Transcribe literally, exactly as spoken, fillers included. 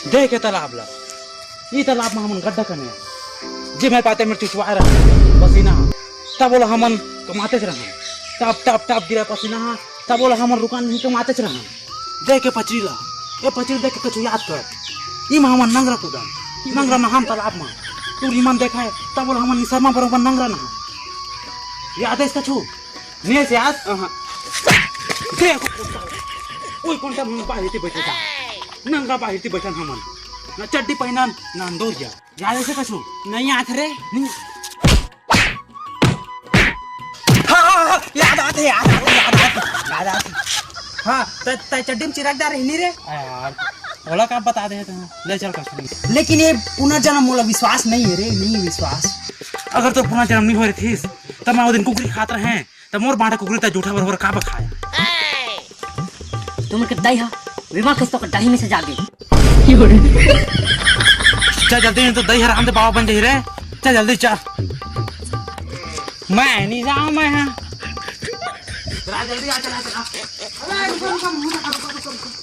देखे तालाब ला, ई तालाब में हमन गड्ढा खने, जे मैं पाते में चुचवाए रहन पसीना, तब ओला हमन कमातेच रहन, टप टप टप गिरा पसीना, तब ओला हमन रुकन नहीं, कमातेच रहन। देखे पचरी ला, ए पचरी देख के कुछ याद कर, ई में हमन नंगरा कूदन, नंगरा नहान तालाब में, तू रीमन देखा है, तब ओला हमन निसरमा बरोबर नंगरा नहा, याद है इसका छू? नहीं से याद, अहाँ। देखो, कोंटा। ओए, कोंटा हम बाहिर ती बैठे था। नंगा बाहिर ती बैठन हमन। ना चड्डी पहनन, ना अंदोरिया। याद ऐसे कछु? नहीं याद रे। नहीं। हाँ, हाँ, हाँ, याद आते, याद आते, याद आते, याद आते। हाँ, त, त चड्डी में चिराग डारे नहीं रे? अरे यार, ओला का बता दे तैं? ले चल कछु। लेकिन ये पुनर्जन्म मोला विश्वास नहीं है रे, नहीं विश्वास। अगर तो पुनर्जन्म नहीं हो रही थी, तब मैं वो दिन कुकरी खात रहे। त मोर बांटा कुकरी त जूठा बरोबर का बखाय? तुमन के दाई हा विवाह कस तो डाही में से जागे। चल जल्दी, नहीं तो दही हराम दे बाबा बन जाही रे। चल जल्दी चल। मैं नहीं जाऊँ मैं, हाँ। चला जल्दी आ, चला, चला। अरे, रुको, रुको, रुको, रुको, रुको, रुको।